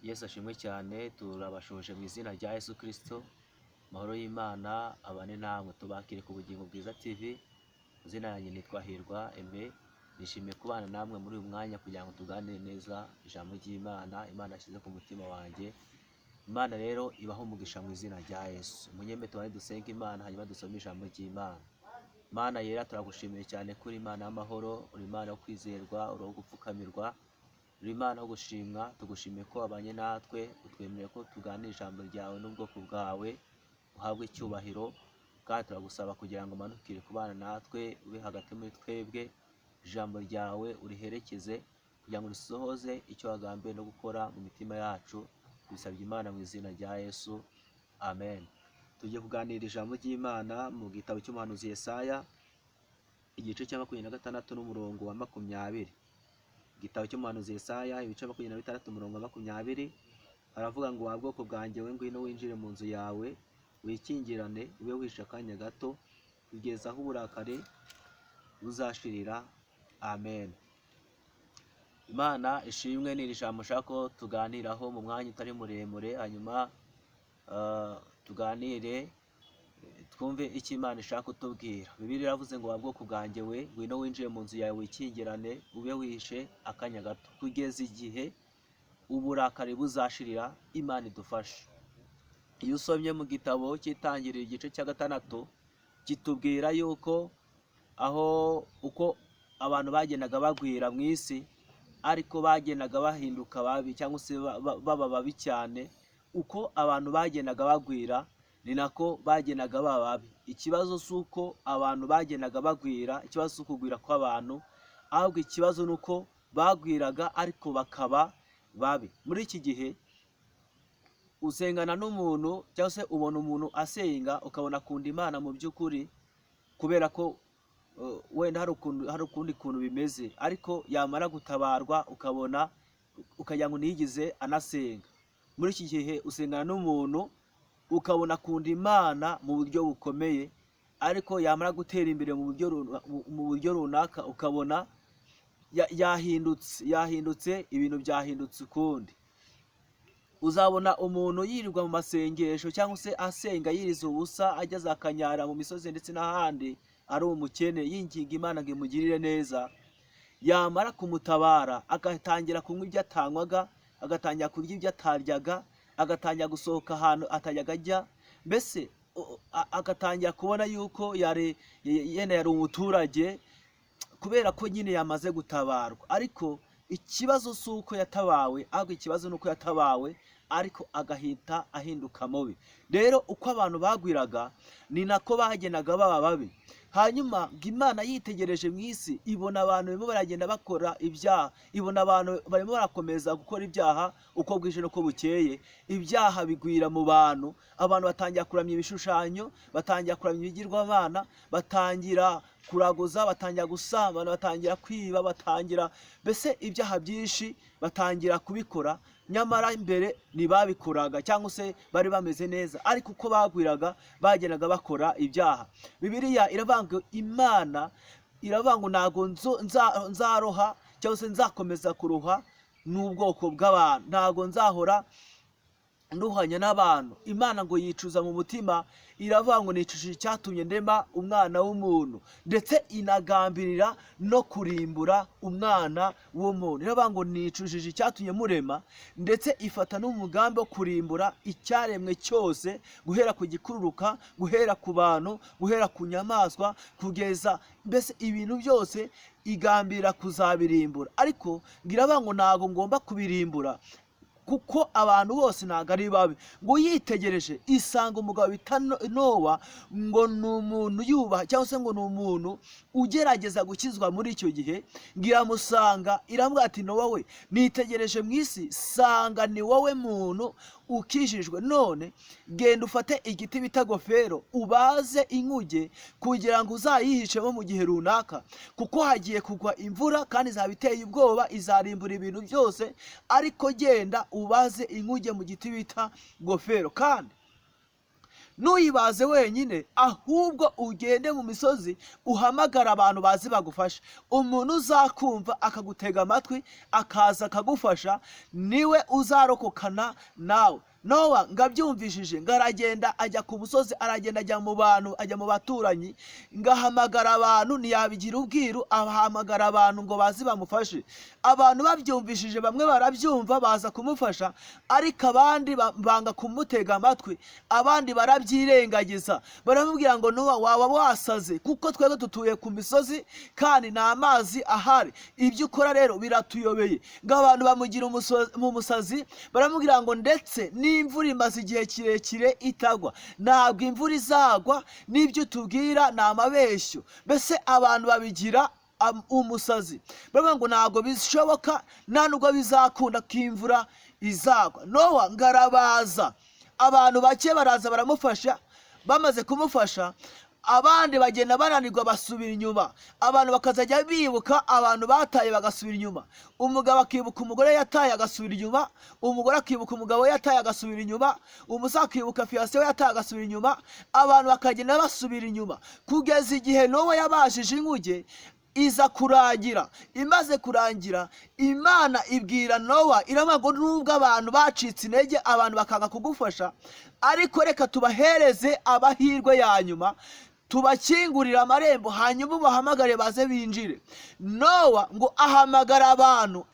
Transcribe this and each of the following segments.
Yesu ashimwe cyane, turabashoje mu izina rya Yesu Kristo. Amahoro y'Imana abane namwe, tubakire ku Bugingo Bwiza TV. Izina yanjye nitwa Hirwa Aime, nishimiye kubana namwe muri uyu mwanya kugira ngo tuganire neza ijambo ry'Imana, Imana yashyize ku mutima wanjye. Imana rero ibaho umugisha mu izina rya Yesu. Munyemere tubane dusenge Imana, hanyuma dusome ijambo ry'Imana. Mana yera, turagushimiye cyane kuri Imana y'amahoro, uri Imana yo kwizerwa, uri uwo gupfukamirwa, uri Imana yo gushimwa. Tugushimiye ko wabanye natwe, utwemereye ko tuganira ijambo ryawe n'ubwoko bwawe, uhabwe icyubahiro. Kandi turagusaba kugira ngo umanukire kubana natwe, ube hagati muri twebwe, ijambo ryawe uriherekeze kugira ngo risohoze icyo wagambiye no gukora mu mitima yacu. Tubisabye Imana mu izina rya Yesu, amen. Tugiye kuganira ijambo ry'Imana mu gitabo cy'umuhanuzi Yesaya, igice cya 26 n'umurongo wa 20. Igitabo cy'umuhanuzi Yesaya, ibice 26, umurongo wa 20, haravuga ngo: "Wa bwoko bwanjye we, ngwino winjire mu nzu yawe, wikingirane, ube wihishe akanya gato, kugeza aho uburakari buzashirira." Amen. Imana ishimwe. Ni iri jambo nshaka ko tuganiraho mu mwanya utari muremure, hanyuma tuganire, twumve icyo Imana ishaka kutubwira. Bibiliya iravuze ngo: "Wa bwoko bwanjye we, ngwino winjire mu nzu yawe, wikingirane, ube wihishe akanya gato, kugeza igihe uburakari buzashirira." Imana idufashe. Iyo usomye mu gitabo cy'Itangiriro, igice cya 6, kitubwira yuko aho uko abantu bagendaga bagwira mu isi, ariko bagendaga bahinduka babi, cyangwa se baba babi cyane. Uko abantu bagendaga bagwira ni nako bagendaga baba babi. Ikibazo si uko abantu bagendaga bagwira, ikibazo si ukugwira kw'abantu, ahubwo ikibazo ni uko bagwiraga ariko bakaba babi. Muri iki gihe usengana n'umuntu, cyangwa se ubona umuntu asenga, ukabona akunda Imana mu by'ukuri, kubera ko wenda hari ukundi kuntu bimeze, ariko yamara gutabarwa ukabona ukagira ngo ntiyigize anasenga. Muri iki gihe usengana n'umuntu ukabona akunda Imana mu buryo bukomeye, ariko yamara gutera imbere mu buryo runaka ukabona yahindutse, ibintu byahindutse ukundi. Uzabona umuntu yirirwa mu masengesho, cyangwa se asenga yiriza ubusa, ageze akanyara mu misozi ndetse n'ahandi, ari umukene, yinginga Imana ngo imugirire neza. Yamara kumutabara agatangira kunywa ibyo atanywaga, agatangira kurya ibyo ataryaga, agatangira gusohoka ahantu atajyaga ajya, mbese agatangira kubona yuko yari yenda yari umuturage, kubera ko nyine yamaze gutabarwa. Ariko ikibazo si uko yatabawe, ahubwo ikibazo ni uko yatabawe ariko agahita ahinduka mubi. Rero uko abantu bagwiraga ni nako bagendaga baba babi. Hanyuma ngo Imana yitegereje mu isi, ibona abantu barimo baragenda bakora ibyaha, ibona abantu barimo barakomeza gukora ibyaha uko bwije n'uko bukeye. Ibyaha bigwira mu bantu, abantu batangira kuramya ibishushanyo, batangira kuramya ibigirwamana, batangira kuraguza, batangira gusambana, batangira kwiba, batangira mbese ibyaha byinshi batangira kubikora. Nyamara mbere ntibabikoraga, cyangwa se bari bameze neza, ariko uko bagwiraga bagendaga bakora ibyaha. Bibiliya iravuga ngo, Imana iravuga ngo: "Ntabwo nzaroha cyangwa se nzakomeza kuruha n'ubwoko bw'abantu, ntabwo nzahora nduhanya n'abantu." Imana ngo yicuza mu mutima, iravuga ngo: "Nicujije icyatumye ndema umwana w'umuntu," ndetse inagambirira no kurimbura umwana w'umuntu. Iravuga ngo: "Nicujije icyatumye murema," ndetse ifata n'umugambi wo kurimbura icyaremwe cyose, guhera ku gikururuka, guhera ku bantu, guhera ku nyamaswa, kugeza mbese ibintu byose igambirira kuzabirimbura. Ariko ngo iravuga ngo: "Ntabwo ngomba kubirimbura kuko abantu bose ntabwo ari babi." Ngo yitegereje isanga umugabo bita Nowa, ngo ni umuntu yubaha, cyangwa se ngo ni umuntu ugerageza gukizwa muri icyo gihe. Ngo iramusanga, iramubwira ati: "Nowa we, nitegereje mu isi sanga ni wowe muntu ukijijwe. None genda ufate igiti bita gofero, ubaze inkuge kugira ngo uzayihishemo mu gihe runaka, kuko hagiye kugwa imvura kandi izaba iteye ubwoba, izarimbura ibintu byose. Ariko genda ubaze inkuge mu giti bita gofero, kandi Ntuyibaze wenyine, ahubwo ugende mu misozi uhamagara abantu bazi bagufasha. Umuntu uzakumva akagutega amatwi akaza akagufasha niwe uzarokokana nawe. Nowa ngabyumvishije, ngo aragenda ajya ku musozi, aragenda ajya mu bantu, ajya mu baturanyi, ngahamagara abantu. Ntiyabigira ubwiru, ahamagara abantu ngo baze bamufashe. Abantu babyumvishije, bamwe barabyumva baza kumufasha, ariko abandi banga kumutega amatwi, abandi barabyirengagiza, baramubwira ngo: "Nowa, waba wasaze, kuko twebwe dutuye ku misozi kandi nta mazi ahari. Ibyo ukora rero biratuyobeye." Ngo abantu bamugira mu musazi, baramubwira ngo ndetse n'imvura imaze igihe kirekire itagwa, ntabwo imvura izagwa, n'ibyo utubwira ni amabeshyo. Mbese abantu babigira umusazi, baravuga ngo ntabwo bishoboka, nta nubwo bizakunda ko imvura izagwa. Nowa ngarabaza, abantu bake baraza baramufasha. Bamaze kumufasha, abandi bagenda bananirwa basubira inyuma. Abantu bakazajya bibuka abantu bataye bagasubira inyuma. Umugabo akibuka umugore yataye agasubira inyuma, umugore akibuka umugabo yataye agasubira inyuma, umusore akibuka fiancé we yataye agasubira inyuma. Abantu bakagenda basubira inyuma kugeza igihe Nowa yabajije inkuge iza kurangira. Imaze kurangira, Imana ibwira Nowa, iravuga ngo: "Nubwo abantu bacitse intege, abantu bakanga kugufasha, ariko reka tubahereze amahirwe ya nyuma, tubakingurire amarembo, hanyuma ubahamagare baze binjire." Nowa ngo ahamagara abantu,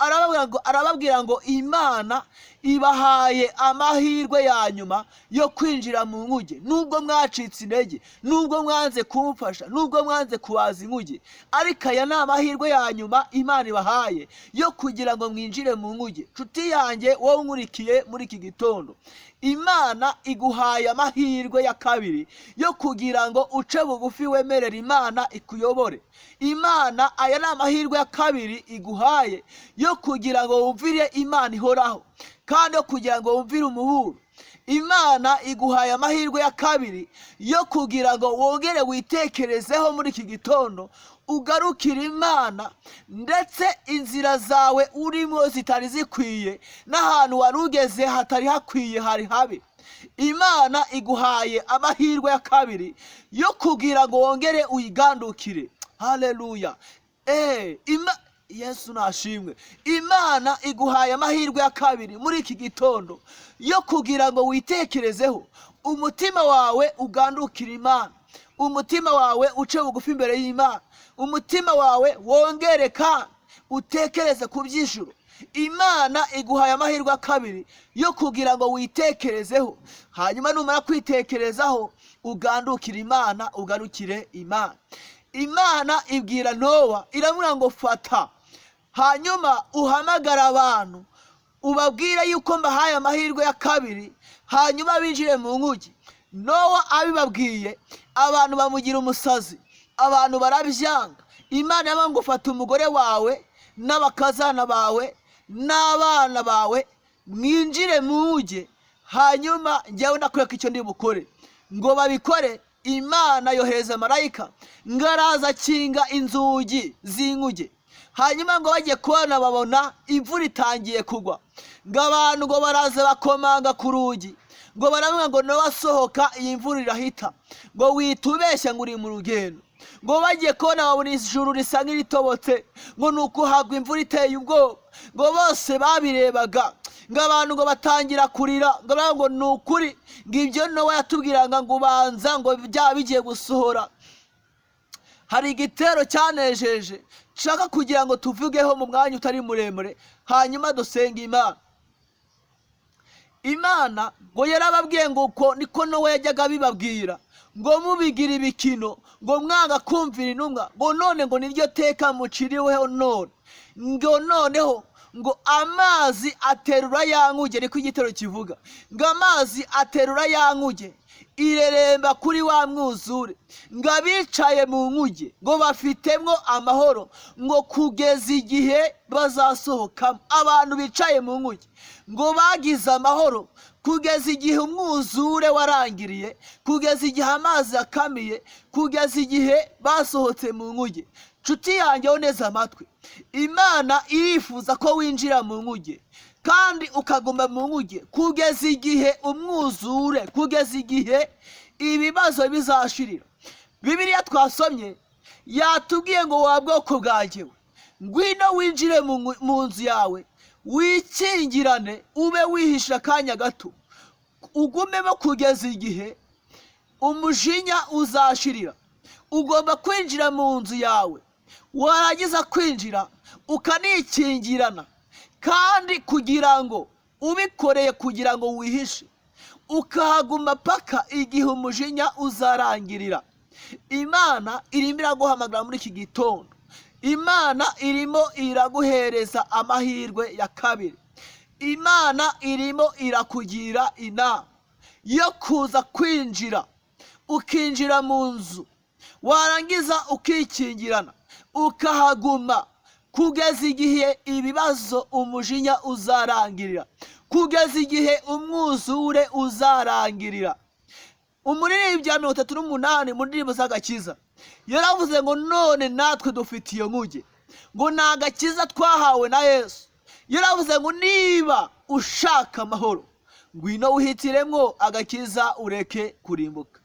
arababwira ngo Imana ibahaye amahirwe ya nyuma yo kwinjira mu nkuge. Nubwo mwacitse intege, nubwo mwanze kumfasha, nubwo mwanze kubaza inkuge, ariko aya ni amahirwe ya nyuma Imana ibahaye yo kugira ngo mwinjire mu nkuge. Nshuti yanjye, wowe unkurikiye muri iki gitondo, Imana iguhaye amahirwe ya kabiri yo kugira ngo uce bugufi, wemerere Imana ikuyobore. Imana, aya ni amahirwe ya kabiri iguhaye yo kugira ngo wumvire Imana ihoraho, kandi yo kugira ngo wumvire umuburo. Imana iguhaye amahirwe ya kabiri yo kugira ngo wongere witekerezeho muri iki gitondo, ugarukire Imana, ndetse inzira zawe urimo zitari zikwiye n'ahantu wari ugeze hatari hakwiye, hari habi. Imana iguhaye amahirwe ya kabiri yo kugira ngo wongere uyigandukire. Haleluya! Yesu nashimwe. Imana iguhaye amahirwe ya kabiri muri iki gitondo yo kugira ngo witekerezeho, umutima wawe ugandukire Imana, umutima wawe uce bugufi imbere y'Imana, umutima wawe wongere kandi utekereze ku by'ijuru. Imana iguhaye amahirwe ya kabiri yo kugira ngo witekerezeho, hanyuma numara kwitekerezaho ugandukire Imana, ugarukire Imana. Imana ibwira Nowa, iramubwira ngo: "Fata hanyuma uhamagara abantu, ubabwire yuko mbahaye amahirwe ya kabiri, hanyuma binjire mu nkuge." Nowa abibabwiye, abantu bamugira umusazi, abantu barabyanga. Imana yavuga ngo: "Fata umugore wawe n'abakazana bawe n'abana bawe, mwinjire mu nkuge, hanyuma njyewe ndakwereka icyo ndi bukore." Ngo babikore, Imana yohereza marayika, ngo araza akinga inzugi z'inkuge. Hanyuma ngo bagiye kubona, babona imvura itangiye kugwa. Ngo abantu ngo baraza bakomanga ku rugi, ngo baravuga ngo: "Nowa, sohoka, iyi mvura irahita," ngo witubeshya ngo uri mu rugendo. Ngo bagiye kubona, babona ijuru risa nk'iritobotse, ngo ni uko hagwa imvura iteye ubwoba. Ngo bose babirebaga, ngo abantu ngo batangira kurira, ngo baravuga ngo: "Ni ukuri, ngo ibyo Nowa yatubwiraga ngo ubanza ngo byaba bigiye gusohora." Hari igitero cyanejeje nshaka kugira ngo tuvugeho mu mwanya utari muremure, hanyuma dusenga Imana. Imana ngo yarababwiye ngo uko niko Nowa yajyaga abibabwira, ngo mubigira ibikino, ngo mwanga kumvira intumwa, ngo none ngo niryo teka muciriweho. None ngo noneho ngo amazi aterura ya nkuge, niko igitero kivuga, ngo amazi aterura ya nkuge, ireremba kuri wa mwuzure, ngo abicaye mu nkuge ngo bafitemwo amahoro, ngo kugeza igihe bazasohokamo. Abantu bicaye mu nkuge ngo bagize amahoro kugeza igihe umwuzure warangiriye, kugeza igihe amazi akamiye, kugeza igihe basohotse mu nkuge. Nshuti yanjye, neza amatwi, Imana irifuza ko winjira mu nkuge kandi ukaguma mu nkuge kugeza igihe umwuzure, kugeza igihe ibibazo bizashirira. Bibiliya twasomye yatubwiye ngo: "Wa bwoko bwanjye we, ngwino winjire mu nzu yawe, wikingirane, ube wihishe akanya gato, ugumemo kugeza igihe umujinya uzashirira." Ugomba kwinjira mu nzu yawe, warangiza kwinjira ukanikingirana, kandi kugira ngo ubikoreye kugira ngo wihishe, ukahaguma paka igihe umujinya uzarangirira. Imana irimo iraguhamagara muri iki gitondo. Imana irimo iraguhereza amahirwe ya kabiri. Imana irimo irakugira inama yo kuza kwinjira, ukinjira mu nzu, warangiza ukikingirana, ukahaguma kugeza igihe ibibazo, umujinya uzarangirira, kugeza igihe umwuzure uzarangirira. Umuririmbyi wa 38 mu ndirimbo z'agakiza yaravuze ngo: "None natwe dufite iyo nkuge," ngo ni agakiza twahawe na Yesu. Yaravuze ngo: "Niba ushaka amahoro, ngwino wihitiremo agakiza, ureke kurimbuka."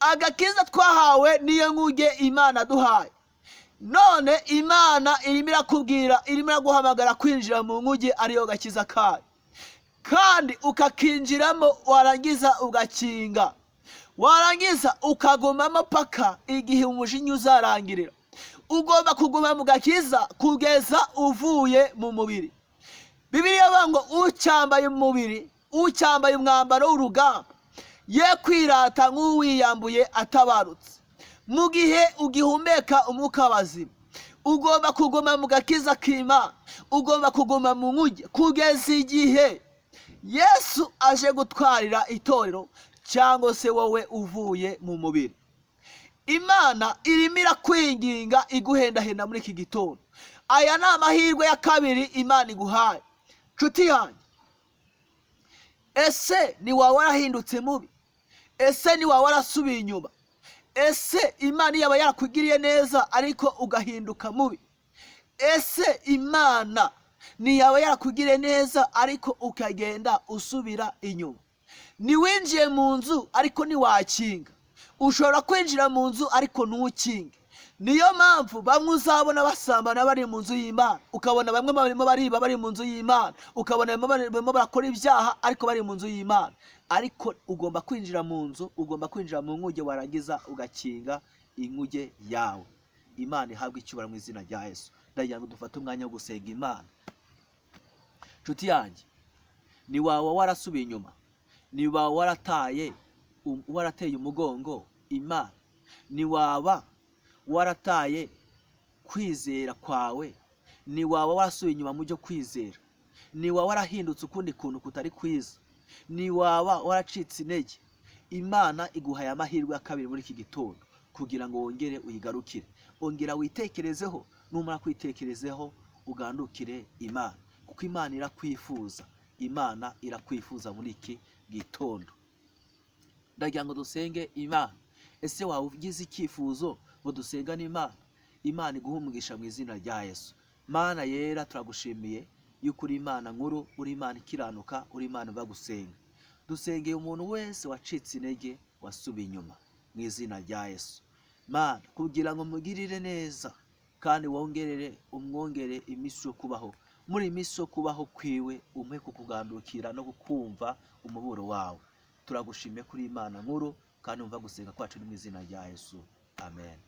Agakiza twahawe niyo nkuge Imana duhaye. None Imana irimo irakubwira, irimo iraguhamagara kwinjira mu nkuge ariyo gakiza kayo, kandi ukakinjiramo, warangiza ugakinga, warangiza ukagumamo paka igihe umujinya uzarangirira. Ugomba kuguma mu gakiza kugeza uvuye mu mubiri. Bibiliya ivuga ngo: "Ucyambaye umubiri, ucyambaye umwambaro w'urugamba, ye kwirata nk'uwiyambuye atabarutse." Mu gihe ugihumeka umwuka w'abazima, ugomba kuguma mu gakiza k'Imana, ugomba kuguma mu nkuge kugeza igihe Yesu aje gutwarira itorero, cyangwa se wowe uvuye mu mubiri. Imana irimo irakwinginga, iguhendahenda muri iki gitondo. Aya ni amahirwe ya kabiri Imana iguhaye, nshuti yanjye. Ese ni wawe warahindutse mubi? Ese ni wawe warasubiye inyuma? Ese Imana yaba yarakugiriye neza ariko ugahinduka mubi? Ese Imana ntiyaba yarakugiriye neza ariko ukagenda usubira inyuma? Ntiwinjiye mu nzu ariko ntiwakinga. Ushobora kwinjira mu nzu ariko ntukinge. Niyo mpamvu bamwe uzabona basambana bari mu nzu y'Imana, ukabona bamwe barimo bariba bari mu nzu y'Imana, ukabona barimo barakora ibyaha ariko bari mu nzu y'Imana. Ariko ugomba kwinjira mu nzu, ugomba kwinjira mu nkuge, warangiza ugakinga inkuge yawe. Imana ihabwe icyubahiro mu izina rya Yesu. Ndagira ngo dufate umwanya wo gusenga Imana. Nshuti yanjye, ntiwaba warasubiye inyuma, niba warataye, warateye umugongo Imana, ntiwaba warataye kwizera kwawe, ntiwaba warasubiye inyuma mu byo kwizera, ntiwaba warahindutse ukundi kuntu kutari kwiza, ntiwaba waracitse intege, Imana iguhaye amahirwe ya kabiri muri iki gitondo kugira ngo wongere uyigarukire. Ongera witekerezeho. Numara kwitekerezeho, ugandukire Imana, kuko Imana irakwifuza. Imana irakwifuza muri iki gitondo. Ndagira ngo dusenge Imana. Ese waba ugize icyifuzo ngo dusengane Imana? Imana iguhe umugisha mu izina rya Yesu. Mana yera, turagushimiye yuko uri Imana nkuru, uri Imana ikiranuka, uri Imana uva gusenga. Dusengeye umuntu wese wacitse intege, wasubiye inyuma, mu izina rya Yesu. Mana, kugira ngo mugirire neza kandi wongerere, umwongere iminsi yo kubaho. Muri iyi minsi yo kubaho kwiwe, umuhe kukugandukira no kukumva umuburo wawe. Turagushimiye kuri Imana nkuru kandi wumva gusenga kwacu, ni mu izina rya Yesu, amen.